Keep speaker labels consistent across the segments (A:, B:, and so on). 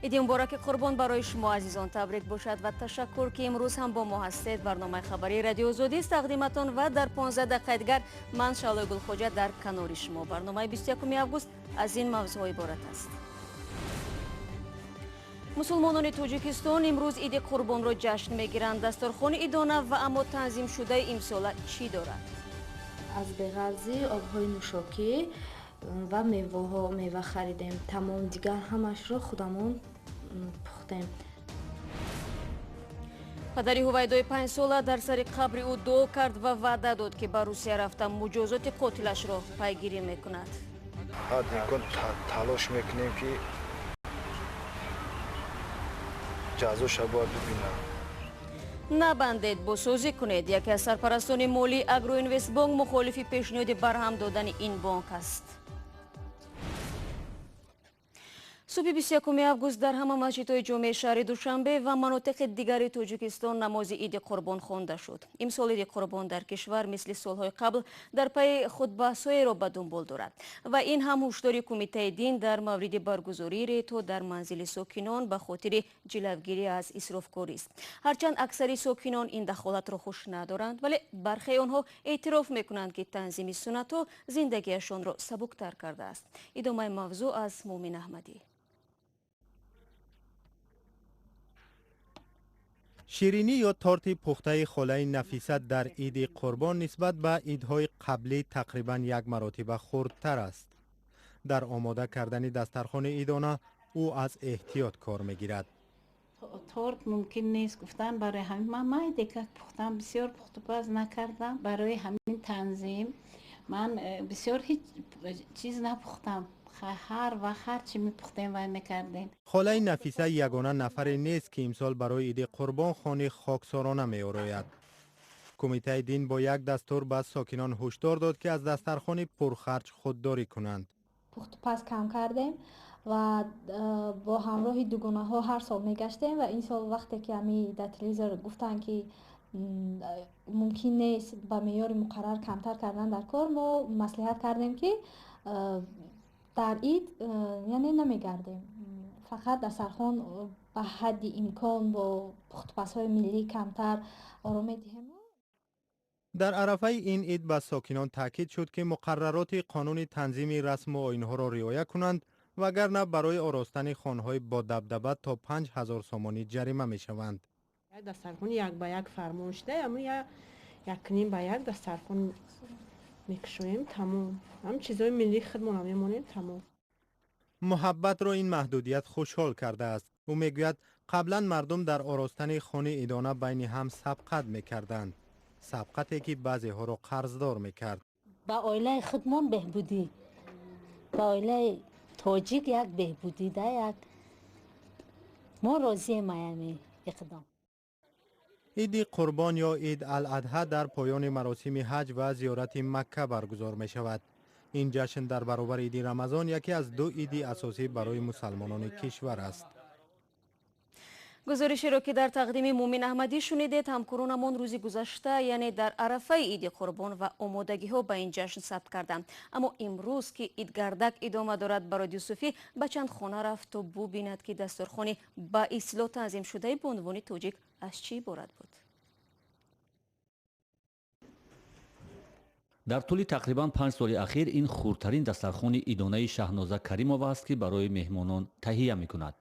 A: Иди мубораки Қурбон барои шумо, азизон, табрик бошад ва ташаккур, ки имрӯз ҳам бо мо ҳастед. Барномаи хабарии Радиои Озодист тақдиматон ва дар 15 дақиқаи дигар ман, Шаҳлои Гулхоҷа, дар канори шумо. Барномаи 21 август аз ин мавзӯъҳо иборат аст. Мусулмонони Тоҷикистон имрӯз Иди Қурбонро ҷашн мегиранд. Дастархони идона ва аммо танзимшудаи имсола чӣ дорад?
B: Аз беғарзӣ обҳои нӯшокӣ ва меваҳо, мева харидем, тамом. Дигар ҳамашро худамон пухтем.
A: Падари Ҳувайдои 5-сола дар сари қабри ӯ дуо кард ва ваъда дод, ки ба Русия рафта, муҷозоти қотилашро пайгирӣ мекунад.
C: Ҳадди имкон талош мекунем, ки ҷазоша бояд бибинам.
A: Набандед, босозӣ кунед. Яке аз сарпарастони молии Агроинвестбонк мухолифи пешниҳоди барҳам додани ин бонк аст. Субҳи 21 август дар ҳама масҷидҳои ҷомеи шаҳри Душанбе ва манотиқи дигари Тоҷикистон намози Иди Қурбон хонда шуд. Имсол Иди Қурбон дар кишвар мисли солҳои қабл дар пайи худбаҳсҳоеро ба дунбол дорад ва ин ҳам ҳушдори Кумитаи дин дар мавриди баргузории рейдҳо дар манзили сокинон ба хотири ҷилавгирӣ аз исрофкорист. Ҳарчанд аксари сокинон ин дахолатро хуш надоранд, вале бархеи онҳо эътироф мекунанд, ки танзими суннатҳо зиндагиашонро сабуктар кардааст. Идомаи мавзӯъ аз Муъмин Аҳмадӣ.
D: Ширинӣ ё торти пухтаи холаи Нафиса дар Иди Қурбон нисбат ба идҳои қаблӣ тақрибан як маротиба хурдтар аст. Дар омода кардани дастархони идона ӯ аз эҳтиёт кор мегирад.
E: Торт мумкин нест гуфтан, барои ҳамин ман майдекак пухтам, бисёр пухтупаз накардам. Барои ҳамин танзим ман бисёр ҳеҷ чиз напухтам. Ҳар вақт ҳар чӣ мепухтем, вай мекардем.
D: Холаи Нафиса ягона нафаре нест, ки имсол барои Иди Қурбон хони хоксорона меорояд. Кумитаи дин бо як дастур ба сокинон ҳушдор дод, ки аз дастархони пурхарҷ худдорӣ кунанд.
F: Пухтупаз кам кардем ва бо ҳамроҳи дугонаҳо ҳар сол мегаштем ва ин сол вақте ки ҳами дар телевизор гуфтанд, ки мумкин нест, ба меъёри муқаррар камтар кардан дар кор, мо маслиҳат кардем, ки дар ид яъне намегардем, фақат дастархон ба ҳадди имкон бо пухтупазҳои миллӣ камтар оро медиҳем.
D: Дар арафаи ин ид ба сокинон таъкид шуд, ки муқаррароти қонуни танзими расму оинҳоро риоя кунанд, вагарна барои оростани хонҳои бодабдаба то 5000 сомонӣ ҷарима мешаванд.
G: Як дастархони як ба як фармон шуда, аммо якним ба як дастархон мекушоем, тамом. Ҳам чизҳои миллии худмонро мемонем, тамом.
D: Муҳаббатро ин маҳдудият хушҳол кардааст. Ӯ мегӯяд, қаблан мардум дар оростани хони идона байни ҳам сабқат мекарданд, сабқате ки баъзеҳоро қарздор мекард.
H: Ба оилаи худмон беҳбудӣ, ба оилаи тоҷик як беҳбудӣ да, як мо розием аями иқдом.
D: Иди Қурбон ё Ид ал-Адҳа дар поёни маросими ҳаҷ ва зиёрати Макка баргузор мешавад. Ин ҷашн дар баробари Иди Рамазон яке аз ду иди асосӣ барои мусалмонони кишвар аст.
A: Гузоришеро, ки дар тақдими Муъмин Аҳмадӣ шунидед, ҳамкоронамон рӯзи гузашта, яъне дар арафаи Иди Қурбон ва омодагиҳо ба ин ҷашн сабт карданд. Аммо имрӯз, ки идгардак идома дорад, Барод Юсуфӣ ба чанд хона рафт, то бубинад, ки дастурхони ба истилоҳ танзимшудаи бонувони тоҷик аз чӣ иборат буд.
I: Дар тӯли тақрибан 5 соли ахир ин хурдтарин дастархони идонаи Шаҳноза Каримова аст, ки барои меҳмонон таҳия мекунад.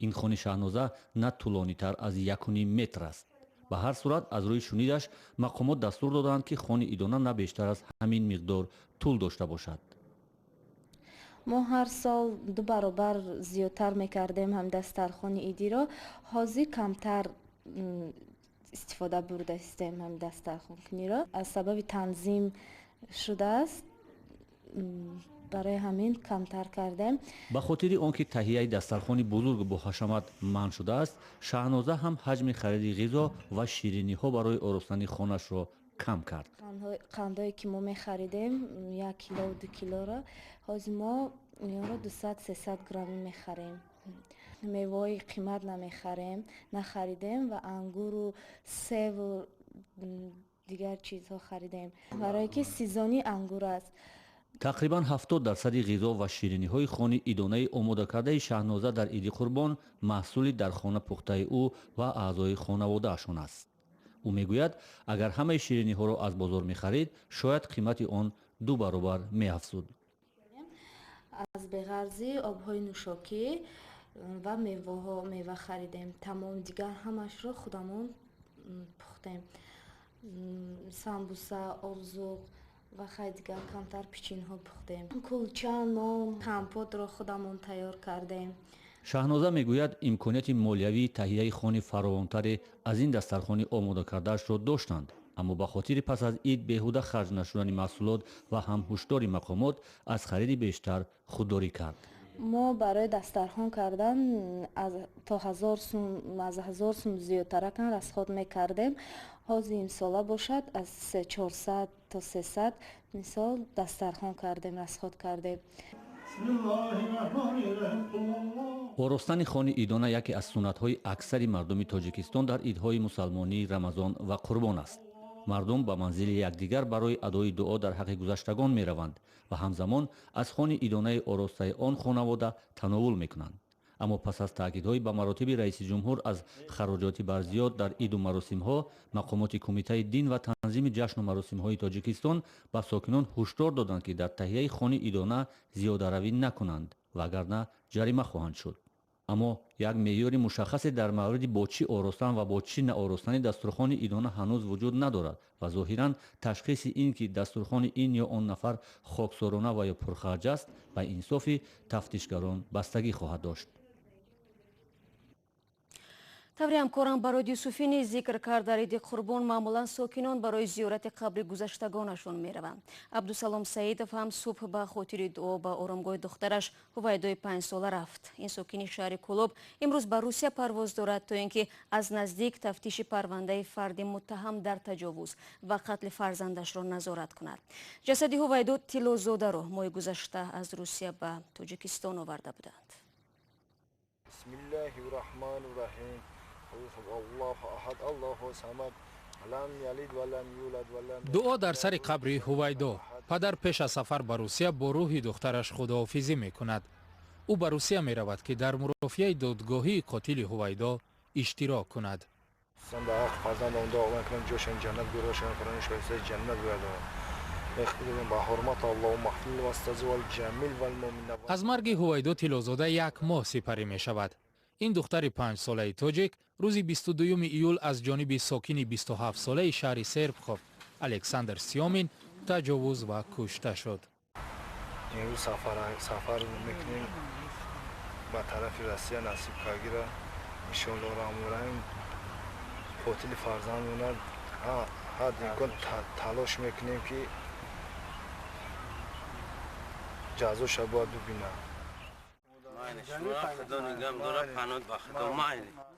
I: Ин хони Шаҳноза на тӯлонитар аз 1,5 метр аст. Ба ҳар сурат, аз рӯи шунидаш, мақомот дастур доданд, ки хони идона на бештар аз ҳамин миқдор тӯл дошта бошад.
B: Мо ҳар сол ду баробар зиёдтар мекардем ҳам дастархони идиро, ҳозир камтар истифода бурда истем ҳам дастархонкуниро. Аз сабаби танзим шудааст, барои ҳамин камтар кардем.
I: Ба хотири он ки таҳияи дастархони бузург бо ҳашамат манъ шудааст, Шаҳноза ҳам ҳаҷми хариди ғизо ва шириниҳо барои оростани хонашро кам кард.
B: Қандое ки мо мехаридем як килову 2 килоро, ҳозир мо инро 200, 300 граммӣ мехарем. Меваҳои қимат намехарем, нахаридем ва ангуру севу дигар чизҳо харидем, барое ки сезони ангур аст.
I: Тақрибан 70% ғизо ва шириниҳои хони идонаи омодакардаи Шаҳноза дар Иди Қурбон маҳсули дар хона пухтаи ӯ ва аъзои хонаводаашон аст. Ӯ мегӯяд, агар ҳамаи шириниҳоро аз бозор мехарид, шояд қимати он 2 баробар меафзуд.
B: Аз беғарзӣ обҳои нӯшокӣ ва меваҳо мева харидем. Тамом, дигар ҳамашро худамон пухтем. Самбуса, обзуқ ва хай дигар камтар печинҳо пухтем. Кулча, нон, компотро худамон тайёр кардем.
I: Шаҳноза мегӯяд, имконияти молиявии таҳияи хони фаровонтаре аз ин дастархони омодакардаашро доштанд, аммо ба хотири пас аз ид беҳуда харҷ нашудани маҳсулот ва ҳам ҳушдори мақомот аз хариди бештар худдорӣ кард.
B: Мо барои дастархон кардан то 1000 сум, аз 1000 сум зиёдтаракан расход мекардем. Ҳозир имсола бошад аз 400 то 300 мисол дастархон кардем, расход кардем.
I: Оростани хони идона яке аз суннатҳои аксари мардуми Тоҷикистон дар идҳои мусалмонии Рамазон ва Қурбон аст. Мардум ба манзили якдигар барои адои дуо дар ҳаққи гузаштагон мераванд ва ҳамзамон аз хони идонаи оростаи он хонавода тановул мекунанд. Аммо пас аз таъкидҳои ба маротиби раиси ҷумҳур аз хароҷоти барзиёд дар иду маросимҳо, мақомоти Кумитаи дин ва танзими ҷашну маросимҳои Тоҷикистон ба сокинон ҳушдор доданд, ки дар таҳияи хони идона зиёдаравӣ накунанд, вагарна ҷарима хоҳанд шуд. Аммо як меъёри мушаххасе дар мавриди бо чӣ оростан ва бо чӣ наоростани дастурхони идона ҳанӯз вуҷуд надорад ва зоҳиран ташхиси ин ки дастурхони ин ё он нафар хоксорона ва ё пурхарҷ аст, ба инсофи тафтишгарон бастагӣ хоҳад дошт.
A: Таври ҳамкорам Барод Юсуфӣ низ зикр кард, дар Иди Қурбон маъмулан сокинон барои зиёрати қабри гузаштагонашон мераванд. Абдусалом Саидов ҳам субҳ ба хотири дуо ба оромгоҳи духтараш Ҳувайдои 5-сола рафт. Ин сокини шаҳри Кӯлоб имрӯз ба Русия парвоз дорад, то ин ки аз наздик тафтиши парвандаи фарди муттаҳам дар таҷовуз ва қатли фарзандашро назорат кунад. Ҷасади Ҳувайдо Тиллозодаро моҳи гузашта аз Русия ба Тоҷикистон оварда буданд.
C: Бисмиллаҳи раҳмони раҳим.
J: Дуо дар сари қабри Ҳувайдо. Падар пеш аз сафар ба Русия бо рӯҳи духтараш худоҳофизӣ мекунад. Ӯ ба Русия меравад, ки дар мурофиаи додгоҳии қотили Ҳувайдо иштирок кунад. Аз марги Ҳувайдо Тиллозода 1 моҳ сипарӣ мешавад. Ин духтари 5-солаи тоҷик рӯзи 22 июл аз ҷониби сокини 27-солаи шаҳри Серпухов Александр Сиёмин таҷовуз ва кушта шуд.
C: Имрӯз сафар мекунем ба тарафи Россия, насиб кагира иншоаллоҳ раҳмон қотили фарзандона ҳад имкон талош мекунем, ки ҷазоша бояд бибинад.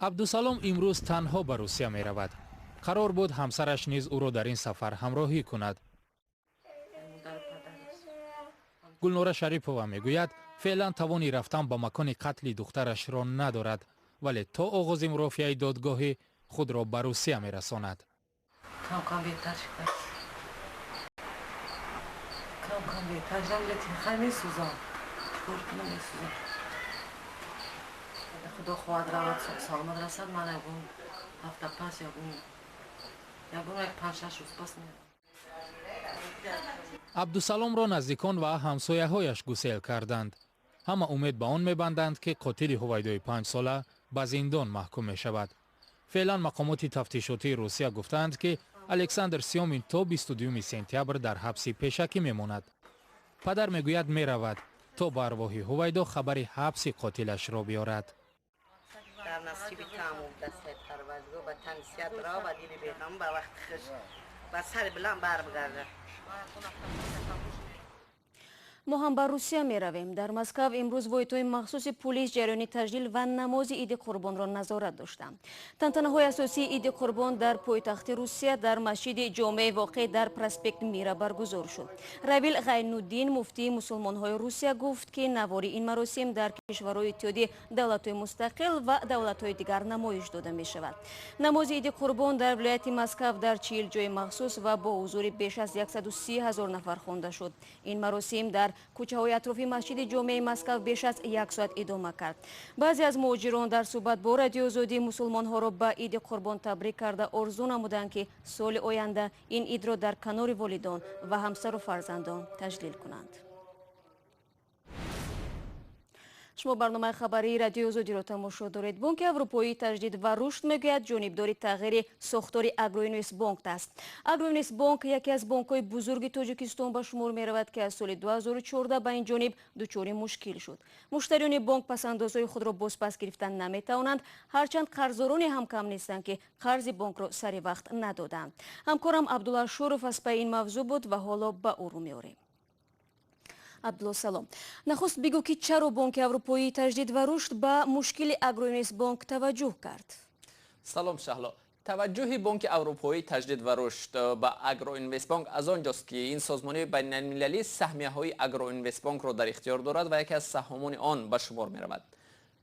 J: Абдусалом имрӯз танҳо ба Русия меравад. Қарор буд ҳамсараш низ ӯро дар ин сафар ҳамроҳӣ кунад. Гулнора Шарипова мегӯяд, феълан тавони рафтан ба макони қатли духтарашро надорад, вале то оғози мурофиаи додгоҳӣ худро ба Русия мерасонад.
K: Худо хоҳад равад, саломат расад, ман ягон ҳафта пас ягон як 5-6 рӯз пас меравам.
J: Абдусаломро наздикон ва ҳамсояҳояш гусел карданд. Ҳама умед ба он мебанданд, ки қотили Ҳувайдои 5-сола ба зиндон маҳкум мешавад. Феълан мақомоти тафтишотии Русия гуфтаанд, ки Александр Сиёмин то 22 сентябр дар ҳабси пешакӣ мемонад. Падар мегӯяд, меравад то ба арвоҳи Ҳувайдо хабари ҳабси қотилашро биёрад.
L: Дар насиби таъмул дастаи Парвардигор ба тани сиҳат ро ба дили беғам ба вақти хуш ба сари биланд барбигардад.
A: Мо ҳам ба Русия меравем. Дар Москав имрӯз воҳидҳои махсуси пулис ҷараёни таҷлил ва намози Иди Қурбонро назорат доштанд. Тантанаҳои асосии Иди Қурбон дар пойтахти Русия дар масҷиди ҷомеи воқеъ дар проспект Мира баргузор шуд. Равил Ғайнуддин, муфтии мусулмонҳои Русия, гуфт, ки навори ин маросим дар кишварҳои Иттиҳоди давлатҳои мустақил ва давлатҳои дигар намоиш дода мешавад. Намози Иди Қурбон дар вилояти Москав дар 40 ҷои махсус ва бо ҳузури беш аз 130 ҳазор нафар хонда шуд. Ин маросим дар кӯчаҳои атрофи масҷиди ҷомеаи Москав беш аз як соат идома кард. Баъзе аз муҳоҷирон дар суҳбат бо Радиои Озодӣ мусулмонҳоро ба Иди Қурбон табрик карда, орзу намуданд, ки соли оянда ин идро дар канори волидон ва ҳамсару фарзандон таҷлил кунанд. Шумо барномаи хабарии Радиои Озодиро тамошо доред. Бонки Аврупоии таҷдид ва рушд мегӯяд, ҷонибдори тағйири сохтори Агроинвестбонк аст. Агроинвестбонк яке аз бонкҳои бузурги Тоҷикистон ба шумор меравад, ки аз соли 2014 ба ин ҷониб дучори мушкил шуд. Муштариёни бонк пасандозҳои худро бозпас гирифтан наметавонанд, ҳарчанд қарздороне ҳам кам нестанд, ки қарзи бонкро сари вақт надоданд. Ҳамкорам Абдулла Шуров аз пайи ин мавзӯъ буд ва ҳоло ба ӯ рӯ меорем. Абдулло, салом. Нахуст бигӯ, ки чаро Бонки Аврупоии таҷдид ва рушд ба мушкили Агроинвестбонк таваҷҷӯҳ кард?
M: Салом, Шаҳло. Таваҷҷӯҳи Бонки Аврупоии таҷдид ва рушд ба Агроинвестбонк аз он ҷост, ки ин созмони байналмилалӣ саҳмияҳои Агроинвестбонкро дар ихтиёр дорад ва яке аз саҳомони он ба шумор меравад.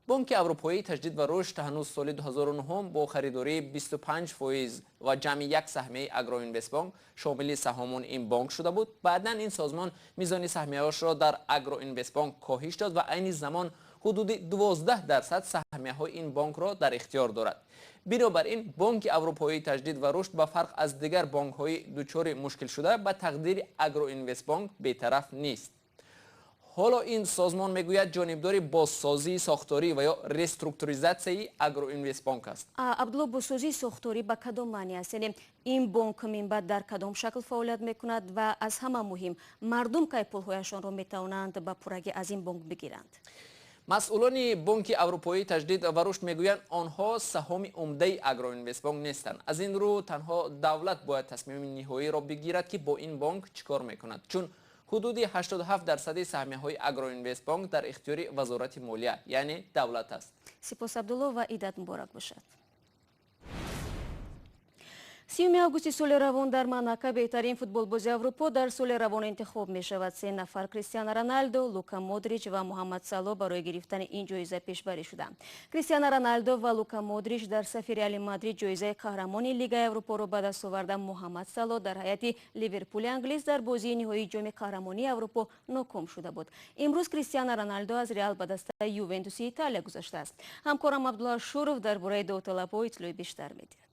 M: Бонки Аврупоии таҷдид ва рушд ҳанӯз соли 2009 бо харидории 25% ва ҷамъи як саҳмияи Агроинвестбонк шомили саҳомони ин бонк шуда буд. Баъдан ин созмон мизони саҳмияҳошро дар Агроинвестбонк коҳиш дод ва айни замон ҳудуди 12% саҳмияҳои ин бонкро дар ихтиёр дорад. Бинобар ин, Бонки Аврупоии таҷдид ва рушд ба фарқ аз дигар бонкҳои дучори мушкилшуда ба тақдири Агроинвестбонк бетараф нест. Ҳоло ин созмон мегӯяд, ҷонибдори бозсозии сохторӣ ва ё реструктуризатсияи Агроинвестбонк аст.
A: Абдулло, бозсозии сохторӣ ба кадом маъни аст? Яъне ин бонк минбаъд дар кадом шакл фаъолият мекунад ва аз ҳама муҳим, мардум кай пулҳояшонро метавонанд ба пуррагӣ аз ин бонк бигиранд?
M: Масъулони Бонки Аврупоии таҷдид ва рушд мегӯянд, онҳо саҳоми умдаи Агроинвестбонк нестанд. Аз ин рӯ танҳо давлат бояд тасмими ниҳоиро бигирад, ки бо ин бонк чӣ кор мекунад, чун ҳудуди 87% саҳмияҳои Агроинвестбонк дар ихтиёри Вазорати молия, яъне давлат аст.
A: Сипос, Абдулло, ва идат муборак бошад. 30 августи соли равон дар Монако беҳтарин футболбози Аврупо дар соли равон интихоб мешавад. Се нафар, Кристиано Роналдо, Лука Модрич ва Муҳаммад Сало, барои гирифтани ин ҷоиза пешбарӣ шуданд. Кристиано Роналдо ва Лука Модрич дар сафи Реали Мадрид ҷоизаи қаҳрамони Лигаи Аврупоро ба даст оварда, Муҳаммад Сало дар ҳайати Ливерпули англис дар бозии ниҳоии ҷоми қаҳрамонии Аврупо ноком шуда буд. Имрӯз Кристиано Роналдо аз Реал ба дастаи Ювентуси Италия гузаштааст. Ҳамкорам Абдулла Шуров дар бораи довталабҳо иттилои бештар медиҳад.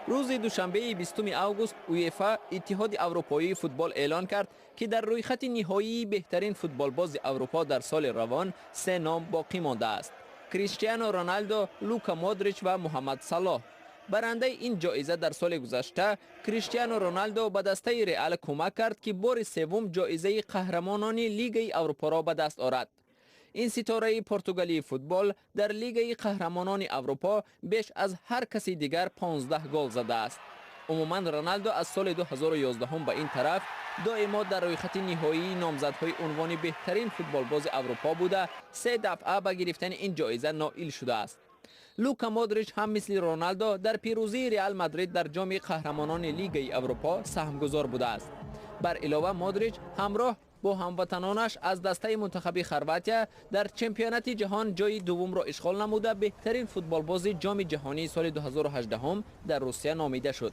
M: Рӯзи душанбеи 20 август УЕФА, Иттиҳоди Аврупоии футбол, эълон кард, ки дар рӯйхати ниҳоии беҳтарин футболбози Аврупо дар соли равон се ном боқӣ мондааст: Криштиано Роналдо, Лука Модрич ва Муҳаммад Салоҳ. Барандаи ин ҷоиза дар соли гузашта Криштиано Роналдо ба дастаи Реал кӯмак кард, ки бори севум ҷоизаи қаҳрамонони Лигаи Аврупоро ба даст орад. Ин ситораи португалии футбол дар Лигаи қаҳрамонони Аврупо беш аз ҳар каси дигар 15 гол задааст. Умуман, Роналдо аз соли 2011 ба ин тараф доимо дар рӯйхати ниҳоии номзадҳои унвони беҳтарин футболбози Аврупо буда, се дафъа ба гирифтани ин ҷоиза ноил шудааст. Лука Модрич ҳам мисли Роналдо дар пирӯзии Реал Мадрид дар ҷоми қаҳрамонони Лигаи Аврупо саҳмгузор будааст. Бар илова, Модрич ҳамроҳ бо ҳамватанонаш аз дастаи мунтахаби Хорватия дар чемпионати ҷаҳон ҷои дуввумро ишғол намуда, беҳтарин футболбози ҷоми ҷаҳонии соли 2018 дар Русия номида шуд.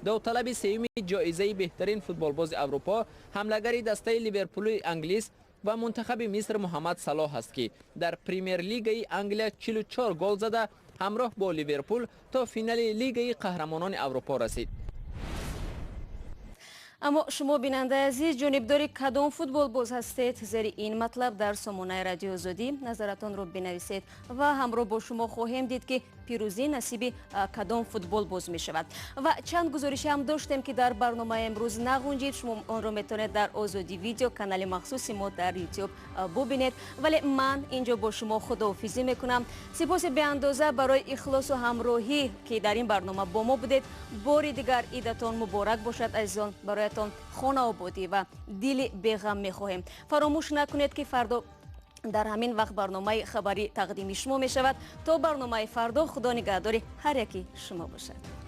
M: Довталаби сеюми ҷоизаи беҳтарин футболбози Аврупо ҳамлагари дастаи Ливерпули англис ва мунтахаби Миср Муҳаммад Салоҳ аст, ки дар Премер-лигаи Англия 44 гол зада, ҳамроҳ бо Ливерпул то финали Лигаи қаҳрамонони Аврупо расид.
A: Аммо шумо, бинандаи азиз, ҷонибдори кадом футболбоз ҳастед? Зери ин матлаб дар сомонаи Радиои Озодӣ назаратонро бинависед ва ҳамроҳ бо шумо хоҳем дид, ки Пирӯзӣ насиби кадом футболбоз мешавад. Ва чанд гузоришӣ ҳам доштем, ки дар барномаи имрӯз нағунҷид. Шумо онро метавонед дар Озодӣ Видео, канали махсуси мо дар Ютуб, бубинед. Вале ман инҷо бо шумо худоҳофизӣ мекунам. Сипоси беандоза барои ихлосу ҳамроҳӣ, ки дар ин барнома бо мо будед. Бори дигар идатон муборак бошад, азизон. Бароятон хонаободӣ ва дили беғам мехоҳем. Фаромӯш накунед, ки фардо дар ҳамин вақт барномаи хабарӣ тақдими шумо мешавад. То барномаи фардо, Худо нигаҳдори ҳар яки шумо бошад.